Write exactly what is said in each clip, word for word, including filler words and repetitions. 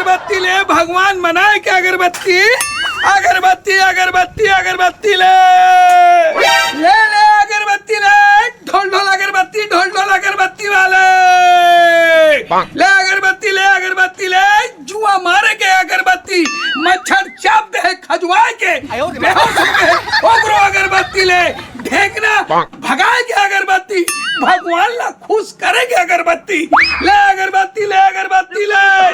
अगरबत्ती ले भगवान बनाए के अगरबत्ती। अगरबत्ती, अगरबत्ती, अगरबत्ती ले। ले, ले अगरबत्ती ले। ढोल, ढोल अगरबत्ती, ढोल, ढोल अगरबत्ती वाले। ले अगरबत्ती ले, अगरबत्ती ले। जुआ मारे के अगरबत्ती। मच्छर चाप दे खजुआए के। बेहोश हो गए, ओकरो अगरबत्ती ले। ढेकना भगाए के अगरबत्ती। भगवान ला खुश करे के अगरबत्ती। ले अगरबत्ती ले, अगरबत्ती ले।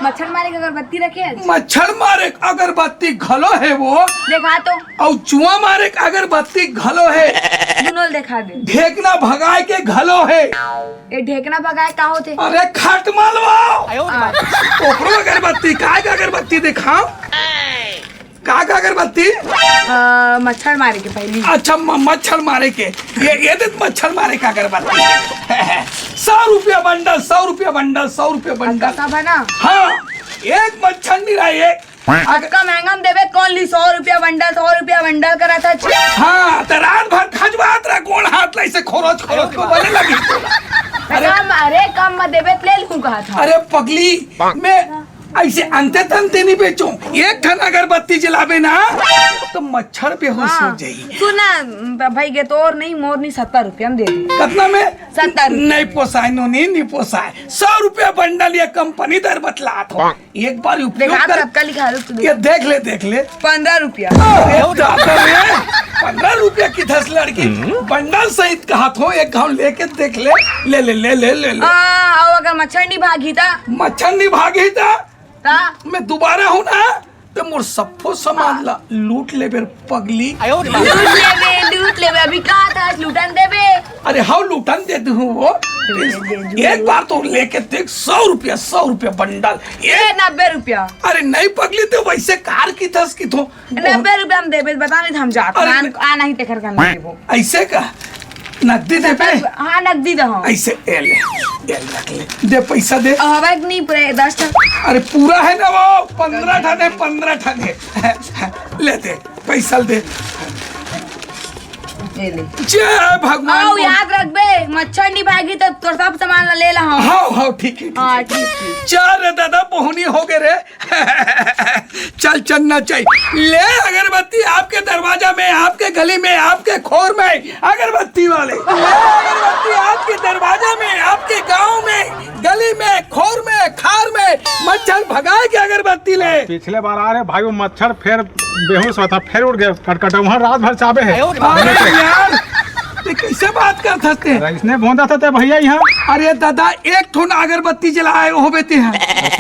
मच्छर मारे के अगरबत्ती रखे हे। मच्छर मारे के अगरबत्ती घलो हे वो। देखा तो। अउ जुआ मारे के अगरबत्ती घलो हे। दुनों ल देखा दे। ढेकना भगाए के घलो हे। ये ढेकना भगाए का होथे? अरे खट मलवाओ। आ, ओकरो अगरबत्ती, काय के अगरबत्ती देखाओ? का का अगरबत्ती? आ, मच्छर मारे के पहली। अच्छा, म- मच्छर मारे के। ये ये दे मच्छर मारे का अगरबत्ती। सौ रुपया बंडल, सौ रुपया बंडल, सौ रुपया बंडल। सब है ना? हाँ, एक मच्छर नहीं रहा, एक। अगर अतका महंगा में देबे कौन ली? सौ रुपया बंडल, सौ रुपया बंडल करा था। हाँ, तो रात भर खजवात रहा, गोड़ हाथ ला ऐसे खोरोच खोरोच को बने लगी। अरे कम, अरे कम में देबे त ले लूं कहा था। अरे पगली, मैं ऐसे अंते तंते नहीं बेचूं। एक ठन अगरबत्ती जलाबे ना, तो मच्छर बेहोश हो जाई। सुन ना, भाई के तोर नहीं, मोर नहीं, सत्तर रुपया में दे दे। कितना में? सत्तर रुपया। नहीं पोसाय नोनी, नहीं पोसाय। सौ रुपया बंडल ये कंपनी दर बतलात हो। एक बार उपयोग देखा कर। सबका लिखा दो तू। ये देख ले, देख ले। पंद्रह रुपया। अरे दादा रे, पंद्रह रुपया की दस लड़की बंडल सहित कहा थो, एक घाव लेके देख ले, ले ले ले ले ले ले। हाँ, और अगर मच्छर नहीं भागी था? मच्छर नहीं भागी था। ता? मैं दोबारा हूँ ना, तो मोर सफो सामान ला लूट लेबे रे पगली। लूट लेबे, लूट लेबे, अभी कहा था लूटन देबे। अरे हाउ लूटन दे दूँ वो। एक बार तो लेके देख, सौ रुपया, सौ रुपया बंडल। ये ये नब्बे रुपया। अरे नहीं पगली, तो वैसे कार की थस की थो। नब्बे रुपया हम देबे, बता नहीं हम जात अरे आ, नहीं। आ नहीं तेकर कर देबो। ऐसे का नकदी दे पे। हाँ, नकदी दे हम। ऐसे ए ले, ए ले, रख ले, दे पैसा दे। अब हवा नहीं पूरे दस ठन। अरे पूरा है ना वो, पंद्रह ठन है, पंद्रह ठन है। ले दे, पैसा दे। ये ले। जय भगवान आओ को- याद रखबे, मच्छर नहीं भागी तो तोर सब सामान ला ले ला हम। हाँ हाँ, ठीक है, ठीक हाँ, है। ठीक, ठीक। चार रे दादा, बोहनी हो गए रे। चल चलना चाहिए। ले अगरबत्ती आपके दरवाजा में, आपके गली में, आपके खोर में, अगरबत्ती वाले। ले अगरबत्ती आपके दरवाजा में, आपके गांव में, गली में, खोर में, खार में, मच्छर भगाए के अगरबत्ती ले। पिछले बार आ रहे भाई, वो मच्छर फिर बेहोश हुआ था, फिर उड़ गए कटकटा। वहाँ रात भर चाबे है। अरे यार, ते कैसे बात करत हस ते? इसने भोंदा था ते भैया यहाँ। अरे दादा, एक ठोन अगरबत्ती जलाए होबे ते हैं।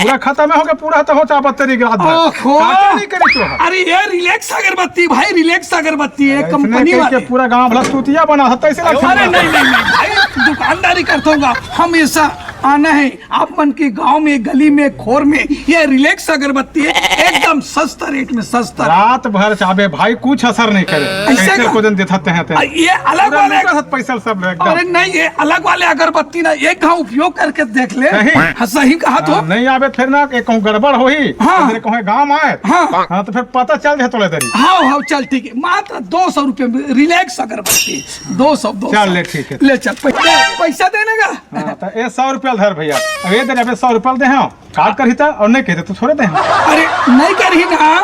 पूरा खत्म हो गया, पूरा तो हो चाबत तेरी रात भर। ओहो। काटे नहीं करी तो है। अरे ये रिलैक्स अगरबत्ती भाई, रिलैक्स अगरबत्ती है, इसने कंपनी कह के वाले। पूरा गांव भला तूतिया बना था, ऐसे रखा अरे हुआ। नहीं नहीं नहीं भाई, दुकानदारी करता हूँ, हमेशा आना है आप मन के गांव में, गली में, खोर में। ये रिलैक्स अगरबत्ती है, एकदम सस्ता रेट में, सस्ता। रात भर चाबे भाई, कुछ असर नहीं करे। ऐसे ऐसे का? को दिन देता है ते। आ, ये अलग पूरा वाले लूटा था पैसा सब एकदम। अरे नहीं, ये अलग वाले अगरबत्ती ना, एक घाव उपयोग करके देख ले। नहीं। हाँ, सही कहा तो। हाँ, नहीं आवे फिर ना, एक कहूँ गड़बड़ होही, हाँ। फिर कहूँ गांव आए। हाँ। हाँ, तो फिर पता चल जाए थोड़े देरी। हाँ हाँ, चल ठीक है, मात्र दो सौ रुपये में रिलैक्स अगरबत्ती, दो सौ, दो सौ। चल ले, ठीक है। ले चल, पै- पैसा देने का। हाँ, तो ये सौ रुपया धर भैया, अब ये दे, अबे सौ रुपया दे, हाँ, काट कर ही था और नहीं कहते तो छोड़े दे, हाँ। अरे नहीं करी ना,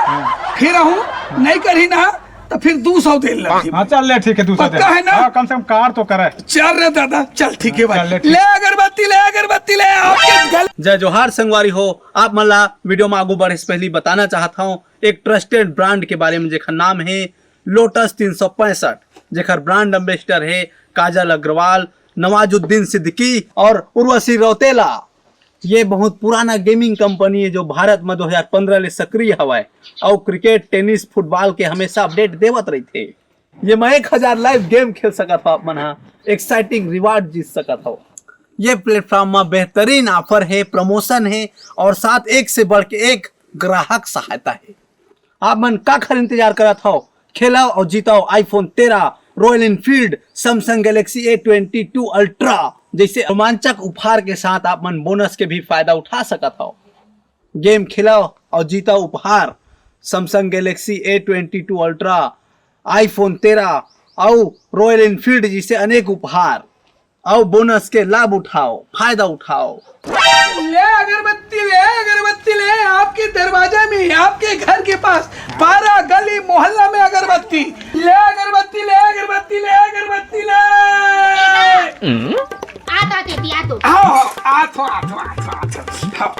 फिर हूँ, नहीं करी ना, तो फिर दो सौ दे लगी। हाँ, चल ले, ठीक है, दूसरा दे। पक्का है ना? हाँ, कम से कम कार तो करे। चल रे दादा, चल ठीक है भाई। चल ले, ठीक। ले अगरबत्ती, ले अगरबत्ती, ले आपके गल जय जोहार संगवारी हो, आप मन ला वीडियो में आगू बढ़े से पहले बताना चाहत हूँ एक ट्रस्टेड ब्रांड के बारे में, जेकर नाम है लोटस तीन सौ पैंसठ, जेकर ब्रांड एम्बेसडर है काजल अग्रवाल, नवाजुद्दीन सिद्दीकी और उर्वशी रौतेला। ये बहुत पुराना गेमिंग कंपनी है जो भारत में दो हज़ार पंद्रह ले सक्रिय हवय और क्रिकेट, टेनिस, फुटबॉल के हमेशा अपडेट देवत रहिथे। ये मैं एक हजार लाइव गेम खेल सकत हव आप मन हा, एक्साइटिंग रिवार्ड जीत सकत हव। ये प्लेटफॉर्म में बेहतरीन ऑफर है, प्रमोशन है और साथ एक से बढ़ के एक ग्राहक सहायता है। आप मन काखर इंतजार करत हव? खेलव और जीतव iPhone तेरह, Royal Enfield, Samsung Galaxy A twenty two Ultra जैसे रोमांचक उपहार के साथ आप मन बोनस के भी फायदा उठा सकत हव। गेम खेलव और जीतव उपहार, Samsung Galaxy A twenty two Ultra, iPhone तेरह और Royal Enfield जैसे अनेक उपहार। आओ, बोनस के लाभ उठाओ, फायदा उठाओ। ले अगरबत्ती, ले अगरबत्ती, ले आपके दरवाजा में, आपके घर के पास, पारा गली मोहल्ला में अगरबत्ती। ले अगरबत्ती, ले अगरबत्ती, ले अगरबत्ती, ले। आ तो, आ तो, आ तो। आओ, आओ, आ तो, आ तो, आ तो, आ तो। आओ।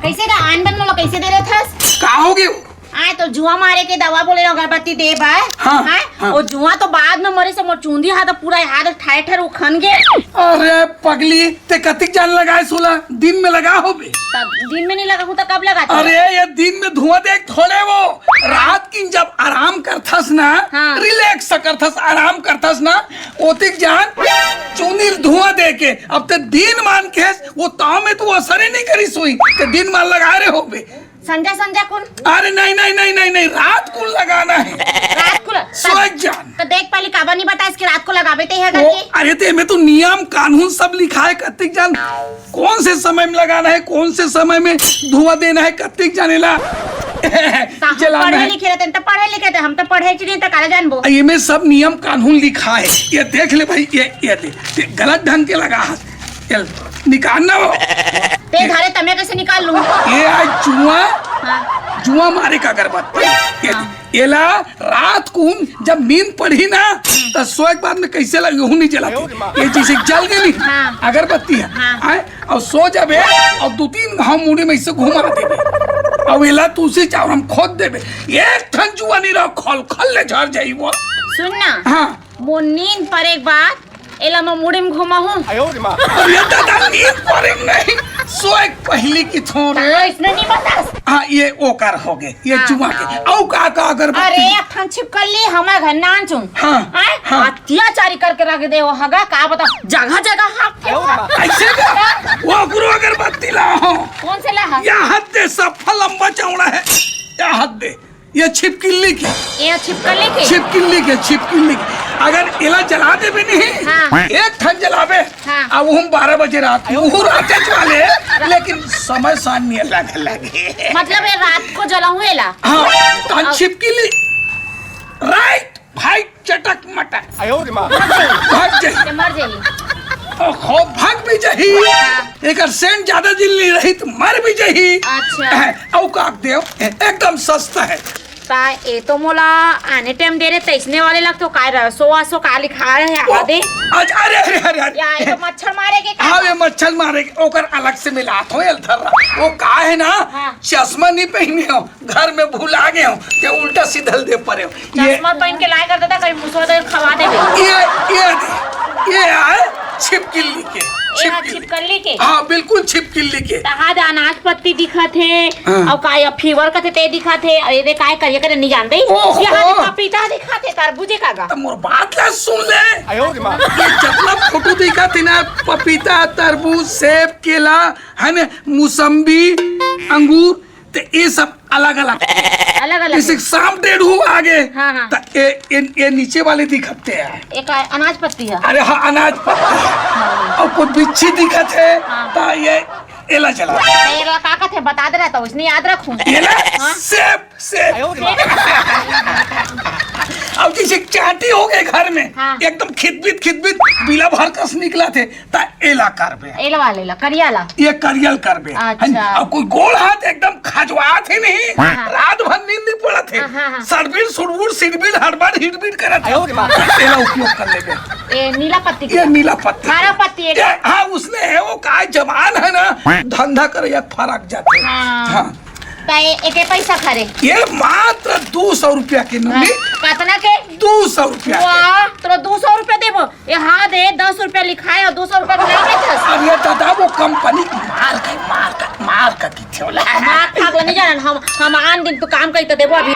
कैसे का आन बन मोला कैसे दे रहे थस? का हो गयो? आए तो जुआ मारे के दवा बोले अगरबत्ती दे भाई। हाँ, हाँ? हाँ। और जुआ तो बाद में मरे से मोर चूंदी हाथ पूरा हाथ ठाए ठर उखन गे। अरे पगली, ते कतिक जान लगाए सोला? दिन में लगा होबे। तब दिन में नहीं लगा हूँ तो कब लगा? अरे ये दिन में धुआं देख थोड़े वो, रात की जब आराम करथस ना, हाँ। रिलैक्स करथस, आराम करथस ना, ओतिक जान चूंदी धुआं दे के, अब ते दिन मान के वो ताव में तो असर ही नहीं करी सोई, ते दिन मान लगा रहे होबे। संजा, संजा कुन? अरे नहीं, नहीं, नहीं, नहीं, नहीं, रात को लगाना है। रात को ल-, सोच जान। तो देख पहले काबर नहीं बताया इसके रात को लगावे ते है वो, करके? अरे ते में तो नियम कानून सब लिखा है, कतिक जान कौन से समय में लगाना है, कौन से समय में धुआं देना है, कतिक जानेला। तो हम जलाना पढ़े है। लिखे रहते हैं, तो पढ़े लिखे थे, हम तो पढ़े च नहीं तो काला जानबो। ये में सब नियम कानून लिखा है, ये देख ले भाई, ये, ये दे, ये गलत ढंग के लगा है। चल, निकाल ना वो। ते धारे तमे कैसे निकाल लूं? ये आज जुआ, हाँ। जुआ मारे का अगरबत्ती। ये, हाँ। एला रात को जब नींद पड़ी ना, तो सोए के बाद में कैसे लगे, हूँ नहीं जलाती। ये जैसे जल गई हाँ। अगरबत्ती है, हाँ। आए, और सो जाबे, और दो तीन घाव मुड़ी में इसे घुमा देबे, और एला तुलसी चावल हम खोद देबे, एक ठन जुआ नहीं रहा, खल खल ले झर जाई वो। सुन ना, हाँ। मोर नींद परे के बाद एला मैं मुड़ी में घुमाहूं। अरे दादा, नींद परे नहीं, सोए पहली की थोड़े। हाँ, इसने नहीं बता। हाँ, ये ओकर हो गए, ये हाँ। जुआ के। औ का, का अगरबत्ती? अरे, एक ठन छिपकली हमारे घर नान चुन। हाँ, आए? हाँ। अत्याचारी करके रख दे वो हगा, का बता, जगह जगह हाथ के। ऐसे का? वो गुरु अगरबत्ती ला हो। कौन से ला हा? या हद दे, सफा लंबा चौड़ा है। या हद दे। ये छिपकिल्ली के। ये छिपकली के? छिपकिल्ली के, छिपकिल्ली के। अगर एला जला देबे नहीं, हाँ। एक ठन जलाबे, हाँ। अब हम बारह बजे रात में, वो रात वाले, लेकिन समय सामने लग लगे। मतलब ये रात को जलाऊं एला? हाँ, तो अब छिपकिल्ली, राइट, भाई, चटक मटक। आयो रे माँ। भाग जाई। भाग जाई। ये मर जाई। ओहो, भाग भी जाही। हाँ। एकर सेंट ज्यादा दिन नहीं रही तो मर भी जाही। अच्छा। औ का देव, एकदम सस्ता है। ता ये तो मोला आने टाइम दे रहे, तैसने वाले लग तो काय रहा, सो आ सो का लिखा है, ओ, आवा दे। अच्छा, अरे, अरे, अरे, अरे। या, ये तो मच्छर मारे के का? हाँ, ये मच्छर मारे के, ओकर अलग से मिला थो, ये धर रहा। वो का है ना, हाँ। चश्मा नहीं पहने हो, घर में भुला गए हो, ये उल्टा सीधा दे पड़े हो। ये चश्मा पहन के लाए कर देता, कहीं मुसवा दे खवा दे। ये, ये, ये आए छिपकिल्ली के, ये छिपकिल्ली। छिपकली के? हाँ, बिल्कुल छिपकिल्ली के। तहां दे अनाज पत्ती दिखत हे, हाँ। अउ का ये फीवर कथे ते दिखत हे, अउ ये दे काय करिया करे नहीं जानते। ओहो। ये हां दे पपीता दिखत हे, तरबूजे का गा। त मोर बात ला सुन ले। आयो रे माँ। ये जतना फोटो दिखत हे ना, पपीता, तरबूज, सेब, केला, है ना, मौसम्बी, अंगूर, ते ये सब अलग-अलग। अलग-अलग जैसे है। शाम डेढ़ हो आगे, हाँ, हाँ। त ये, ये, ये नीचे वाले दिखते हैं। एक अनाज पत्ती है। अरे हाँ, अनाज पत्ती है। हाँ। अउ कोई बिच्छी दिखत हे, हाँ। त ये एला जला। त एला का कथे, बता दे रहा था, उसने याद रखूं। एला हाँ। सेब, सेब। आयो रे माँ। अब जैसे चांटी हो गए घर में, हाँ। एकदम खिदबित, खिदबित, बिला भर कस निकला थे, त एला करबे। एला वाले ला, करिया ला। ये करियल करबे। अच्छा। है नी? अब कोई गोड़ हाथ एकदम खजवात हे नहीं, हाँ। रात भर नींद नहीं पड़त हे। हाँ, हाँ, हाँ। सड़बिड़, सुड़बुड़, सिड़बिड़, हड़बड़, हिड़बिड़ करत हे। आयो रे माँ। एला उपयोग कर लेबे। ए, नीला पत्ती ये के। नीला पत्ती। हरा पत्ती है। ये, हाँ, उसने है वो का जवान है ना, धंधा करे या फरक जाते। हाँ। हाँ। त ए-, एके पैसा खरे? ये मात्र दो सौ रुपया के हाँ। नोनी। कतना के? दो सौ रुपया के। वाह, तोरा दो सौ रुपया देबो। ये हाँ दे, दस रुपया लिखाए अउ दो सौ रुपया के नहीं देथस। अब ये दादा वो कंपनी मार का, मार का, मार का की थोला। मार खाक ला नहीं जानन, हम, हम आन दिन तो काम करी त देबो अभी।